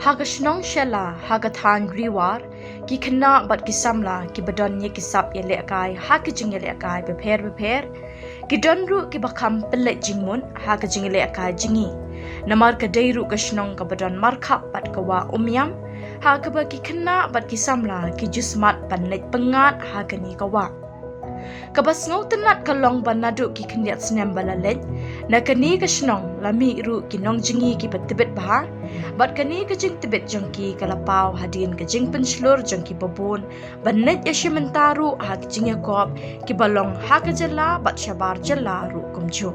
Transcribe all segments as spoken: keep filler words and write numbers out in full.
Ha ka shnong Shella, ha ka thaiñ Riwar, ki khynnah bad ki samla kiba don ïa ki sap ïalehkai ha ki jingïalehkai bapher bapher, ki don ruh kiba kham pynleit jingmut ha ka jingïalehkai jngi. Namar ka dei ruh ka shnong kaba don markhap bad ka wah Umiam, ha kaba ki khynnah bad ki samla ki ju smat ban leit pyngngad ha kane ka wah. Kaba sngewtynnat ka long ba naduh ki khyndiat snem ba la leit, na kane ka shnong la mih ruh ki nongjngi kiba tbit bha, bad kane ka jingtbit jong ki ka la paw hadien ka jingpynshlur jong kiba bun ban leit ïashim bynta ruh ha ki jingïakop kiba long ha ka jylla bad shabar jylla ruh kumjuh.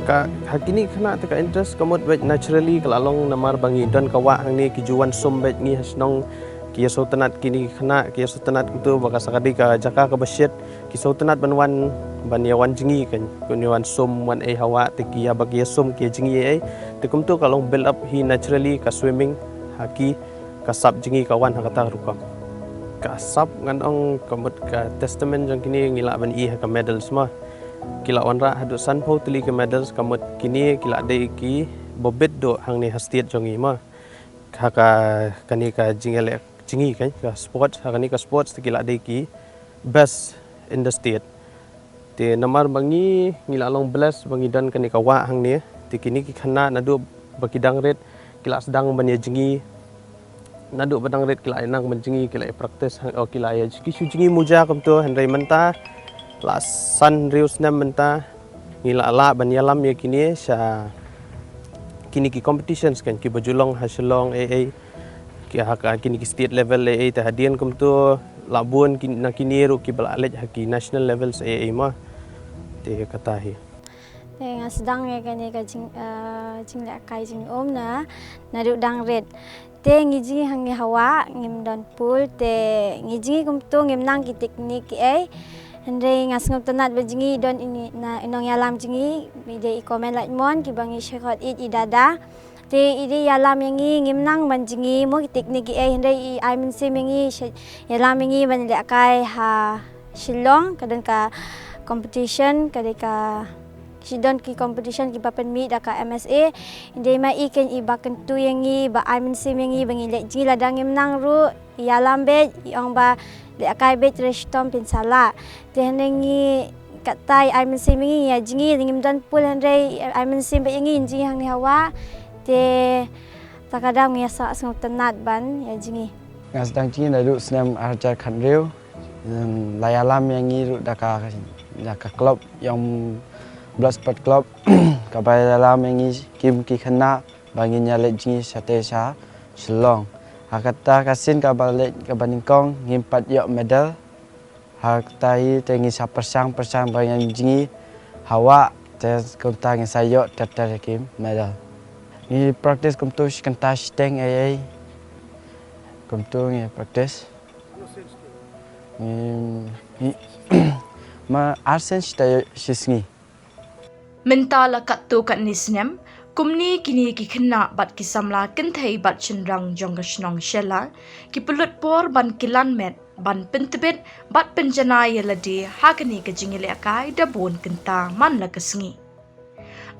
Ka, ha kine ki khynnah te ka interest ka mut beit naturally ka la long namar ba ngi don ka wah hangne, ki ju wan sum beit ngi ha shnong, ki ïasngewtynnat kine ki khynnah, ki ïasngewtynnat kumto ba ka sa ka dei ka jaka kaba shit, ki sngewtynnat ban wan, ban ïa wan jngi kan, ban ïa wan sum wan ei ha wah, te ki ïa ba ki ïa sum ki ïa jngi ei, te kumto ka long build up hi naturally ka swimming ha ki, ka sap jngi ka wan ha kata ka rukom. Ka sap ngan ong ka mut ka testament jong kine ngi lah ban i ha ka medals mo. Ki la wanrah haduh sanphew tylli ki medals, ka mut kine ki la dei kiba bit duh hangne ha state jong ngi mo. Ha ka, kane ka jingïaleh jngi kan, ka sports, ha kane ka sports te ki la dei ki best in the state. Te namar ba ngi, ngi la long blessed ba ngi don kane ka wah hangne. Te kine ki khynnah naduh ba ki dang rit ki la sdang ban ïa jngi. Naduh ba dang rit ki la ïa nang ban jngi, ki la ïa practice hang, oh, ki la ïa, ki shu jngi muja kumto, hynrei mynta la san hynriew snem mynta ngi la lah ban ïalam ïa kine sha kine ki competitions kan kiba ju long ha Shillong ei ei, ki ha ka kine ki state level ei ei, te hadien kumto la bun ki, na kine ruh kiba la leit ha ki national levels ei ei mo. Te kata hi. Te nga sdang ïa kane ka jing, eh, jinglehkai jingum na, naduh dang rit. Te ngi jngi hangne ha wah, ngim don pool, te ngi jngi kumto ngim nang ki teknik ei. Hynrei nga sngewtynnat ba jngi don i, na, i nongïalam jngi, i dei i Komen Laitmon, kiba ngi shyrkhei ïa i dada. Te i dei ïalam ïa ngi, ngim nang ban jngi mo ki teknik ei, hynrei i ai mynsiem ïa ngi, sha, ïalam ïa ngi ban lehkai ha Shillong, ka don ka competition, ka dei ka Ki don ki competition kiba pynmih da ka M S A. Hynrei ma i ken iba kyntu ïa ngi, ba ai mynsiem ïa ngi ba ngin leit jngi lada ngim nang ruh. Ïalam beit, i ong ba lehkai beit, re shitom phin sa lah. Te hynrei ngi, katta i ai mynsiem ïa ngi ïa jngi, ngim don pool hynrei i ai mynsiem beit ïa ngi jngi hangne ha wah. Te ta ka daw ngi ïa sngewtynnat ban ïa jngi. Nga sdang jngi naduh snem ar hajar khathynriew. Em, la ïalam ïa ngi ruh da ka, da ka club Ïong Blood Sport Club, kaba ïalam ïa ngi kim ki khynnah ba ngin ïa leit jngi shatei sha Shillong. Ha kata ka sien kaba leit kaba nyngkong ngim pat ïoh medal. Ha kata hi te ngi sa pyrshang pyrshang ba ngin jngi ha wah te kumta ngin sa ïoh ter ter ki medal. Ngi practice kumtu shi kynta shiteng ei ei. Kumtu ngi practice. Em, i, ma ar sien shi taïew shi sngi. Mynta la katto katne snem, kumne kine ki khynnah bad ki samla kynthei bad shynrang jong ka shnong Shella, ki pynlut por ban kylan met, ban pyntbit, bad pynjanai ïa lade ha kane ka jingïalehkai da bun kynta man la ka sngi.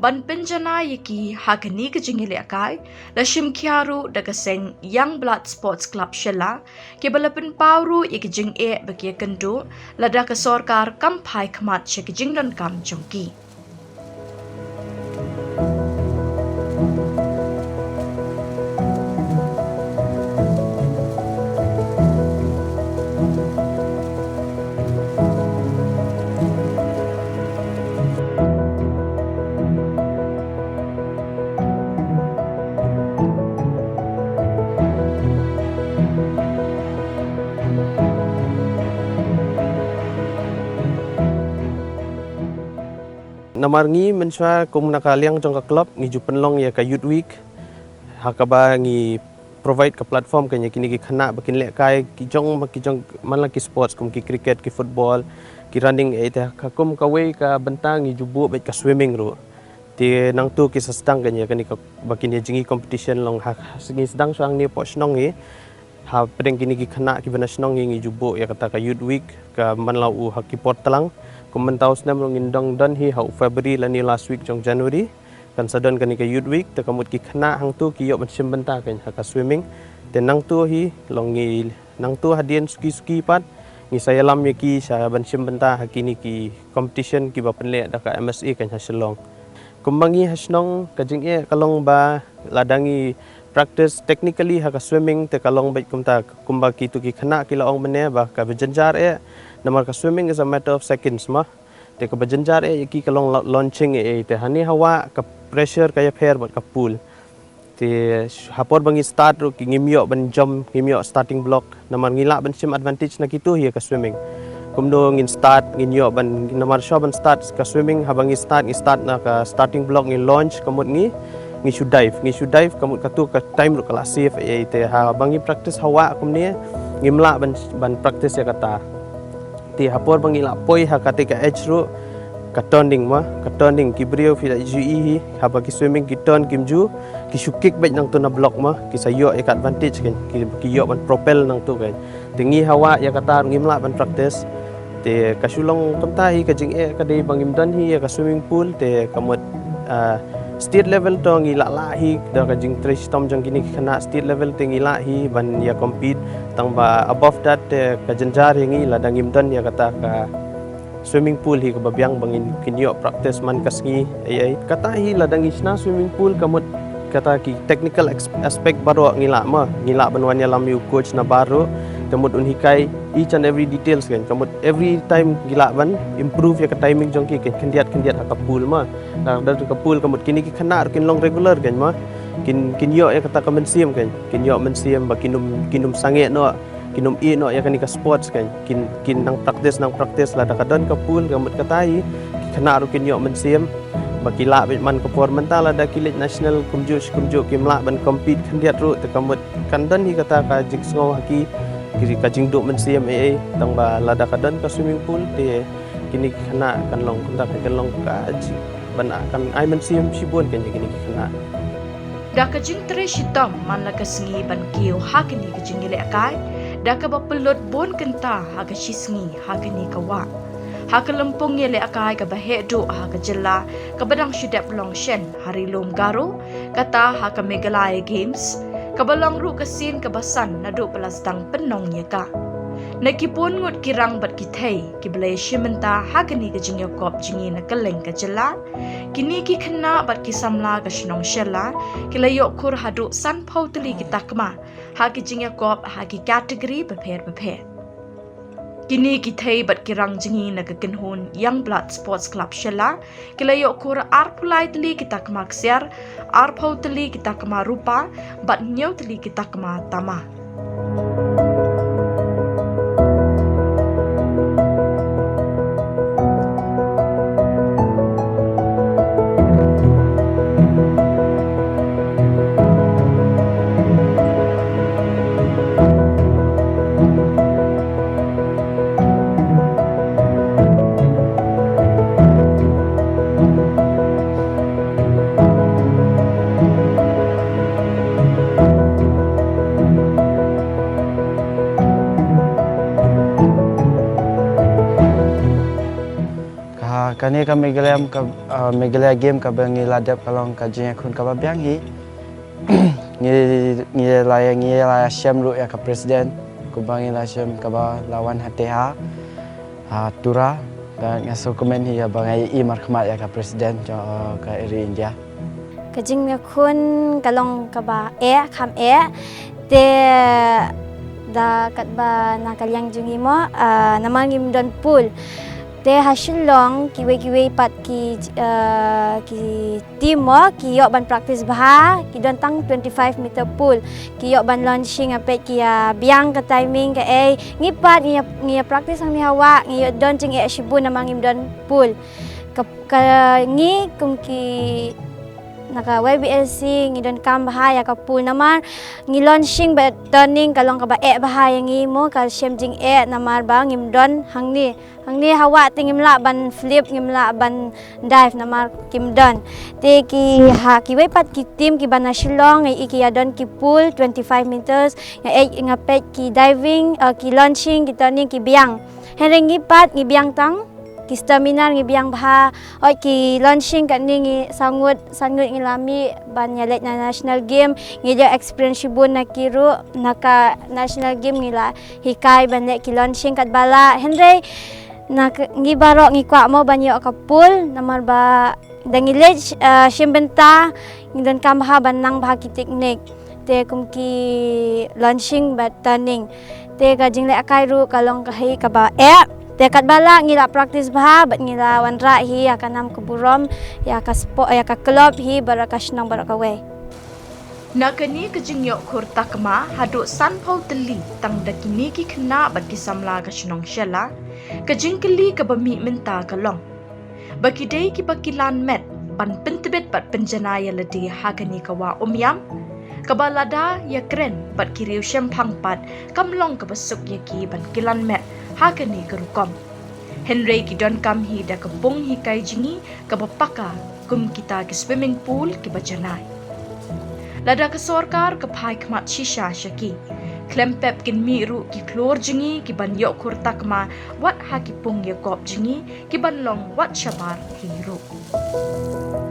Ban pynjanai ïa ki ha kane ka jingïalehkai, la shim khia ruh da ka seng Young Blood Sports Club Shella, kiba la pynpaw ruh ïa ka jingeh ba ki ïakynduh, lada ka sorkar kam phai khmat sha ka jingdonkam jong ki. Namar ngi mynshuwa kum na ka liang jong ka club ngi ju pynlong ïa ka Youth Week ha kaba ngi provide ka platform ka ïa kine ki khynnah ba kin lehkai ki jong ma ki jong man la ki sports kum ki cricket, ki football, ki running, eh, te ka kum kawei ka bynta ngi ju buh bad ka swimming ruh. Te nangtu ki sa sdang ka ïa kane ka ba kin ïa jngi competition long ha ngi sdang shuwa hangne hapoh shnong hi. Ha pdeng kine ki khynnah kiba na shnong hi ngi ju buh ïa kata ka Youth Week ka man la u ha ki por tlang. Kum mynta u snem ruh ngin dang don hi ha u February lane last week jong January. Kan sa don kane ka Youth Week te ka mut ki khynnah hangtu ki ïoh ban shim bynta ka ha ka swimming. Te nangtu hi long ngi nangtu hadien suki suki pat ngi sa ïalam ïa ki sha ban shim bynta ha kine ki competition kiba pynleh da ka M S A ka ha Shillong. Kumba ngi ha shnong ka jingeh ka long ba lada ngi practice technically ha ka swimming te ka long bad kumta kumba kitu ki khynnah ki la ong mynne ba kaba jynjar eh namar ka swimming is a matter of seconds ma. Te kaba jynjar eh ïa ki ka long la- launching eh, eh te hani hawa ka pressure ka ïapher bad ka pull. Te ha por ba ngi start ruh ki ngim ïoh ban jump, ngim ïoh starting block. Namar ngi lah ban shim advantage na kitu hi ka swimming. Kumno ngin start, ngin ïoh ban namar shuwa ban start ka swimming, haba ngi start, ngi start na ka starting block, ngi launch, ka mut ngi ngi shu dive, ngi shu dive, ka mut katu ka time ruh ka la save eh, eh te haba ngi practice hawa kumne ngim lah ban ban practice ïa kata. Te ha por ba ngi la poi ha kata ka edge ruh ka turning ma, ka turning ki briew phi la ju i hi, haba ki swimming ki turn kim ju, ki shu kick bad nangtu na block ma, ki sa ïoh ïa ka advantage kan, ki ki ïoh ban propel nangtu kan. Te ngi hawa ïa kata ruh ngim lah ban practice. Te ka shu long kumta hi ka jingeh ka dei ba ngim don hi ïa ka swimming pool te ka mut ah, state level to ngi lah lah hi da ka jingtrei shitom jong kine ki khynnah state level te ngi lah hi ban ïa compete tang ba above that te ka jynjar ïa ngi lada ngim don ïa kata ka swimming pool hi kaba biang ba ngin kin ïoh practice man ka sngi ai ai kata hi lada ngi shna swimming pool ka mut kata ki technical ex- aspect baroh ngi lah ma ngi lah ban wan ïalam ïa u coach na bar ruh te mut un hikai each and every details kan ka mut every time ngi lah ban improve ïa ka timing jong ki kan khyndiat khyndiat ha ka pool ma. Ka dei ka pool ka mut kine ki khynnah ruh kin long regular kan ma. Kin kin ïoh ïa kata ka mynsiem kan. Kin ïoh mynsiem ba kin ym kin ym sangeh noh, kin ym ïeh noh ïa kane ka sports kan. Kin kin nang practice nang practice lada ka don ka pool ka mut kata hi. Ki khynnah ruh kin ïoh mynsiem ba ki lah bad man ka por mynta lada ki leit national kumjuh shi kumjuh kim lah ban compete khyndiat ruh te ka mut kan don hi kata ka jingsngew ha ki ki ka jingduh mynsiem ei ei tang ba lada ka don ka swimming pool te kine ki khynnah kan long kumta kan kan long ka ji ban kan ai mynsiem shibun kan ïa kine ki khynnah. Da ka jingtrei shitom man la ka sngi ban kiew ha kane ka jingïalehkai da kaba pynlut bun kynta ha ka shi sngi ha kane ka wah. Ha ka lympung ïalehkai kaba heh duh ha ka jylla kaba dang shu dep long shen ha ri lum Garo kata ha ka Meghalaya Games kaba long ruh ka sien kaba san naduh ba la sdang pynlong ïa ka. Na ki bun ngut ki rang bad ki thei kiba la ïashim bynta ha kane ka jingïakop jong ngi na kylleng ka jylla. Kine ki khynnah bad ki samla ka shnong Shella ki la ïoh khur haduh sanphew tylli ki takma ha ki jingïakop ha ki category bapher bapher. Kine ki thei bad ki rang jong ngi na ka kynhun Young Blood Sports Club Shella ki la ïoh khur arphew lai tylli ki takma ksiar, arphew tylli ki takma rupa bad hynñiew tylli ki takma tama. Ka kane ka Meghalaya ka, ah, Meghalaya Game kaba ngi la dep ka long ka jingïakhun kaba biang hi. Ngi ngi la ngi la shem ruh ïa ka president kumba ngi la shem kaba la wan hate ha, ha Tura. Bad nga sngewkmen hi ïa ba nga ïohi markhmat ïa ka president jong, ah, ka Ri India. Ka jingïakhun ka long kaba eh kham eh te da katba na ka liang jong ngi mo, ah, namar ngim don pool. Te ha Shillong kiwei kiwei pat ki, ah, ki team mo ki ïoh ban practice bha ki don tang twenty five meter pool ki ïoh ban launching apet ki ïa biang ka timing ka ei ngi pat ngi ïa, ngi ïa practice hangne hawa ngi ïoh don jingeh shibun namar ngim don pool. ka, ka ngi kum ki na ka Y B A C ngi donkam bha ïa ka pool namar ngi launching bad turning ka long kaba eh bha ïa ngi mo, ka shem jingeh namar ba ngim don hangne. Hangne ha wah te ngim lah ban flip, ngim lah ban dive namar kim don. Te ki ha kiwei pat ki team kiba na Shillong ngi i ki ïa don ki pool twenty-five meters, nga eh nga peit ki diving, uh, ki launching, ki turning, ki biang. Hynrei ngi pat ngi biang tang, ki stamina ngi biang bha. Oi ki launching katne ngi sangut sangut ngi la mih ban ïa leit na national game, ngi ïoh experience shibun na ki ruh, na ka national game ngi la hikai ban leh ki launching katba lah. Hynrei na ka, ngi baroh ngi kwah mo ban ïoh ka pool namar ba da ngi leit, uh, shim bynta ngi donkam bha ban nang bha ki teknik. Te kum ki launching bad turning. Te ka jingleh kai ruh ka long ka hi kaba eh. Te katba lah ngi la practice bha bad ngi la wanrah hi ïa ka nam ka burom, ïa ka sport, ïa ka club hi bad ka shnong bad kawei. Na kane ka jingïoh khur takma haduh sanphew tylli tang da kine ki khynnah bad ki samla ka shnong Shella, ka jingkylli kaba mih mynta ka long ba ki dei kiba kilan met ban pyntbit bad pynjanai ïa lade ha kane ka wah Umiam, kaba lada ïa kren bad ki riew shemphang pat kam long kaba suk ïa ki ban kilan met ha kane ka rukom. Hynrei ki donkam hi da ka pung hikai jngi kaba paka kum kita ki swimming pool kiba janai. Lada ka sorkar ka phai khmat shisha sha ki, khlem pep kin mih ruh ki khlur jngi kiban ïoh khur takma wat ha ki pung ïakop jngi kiban long wat shabar hi ruh.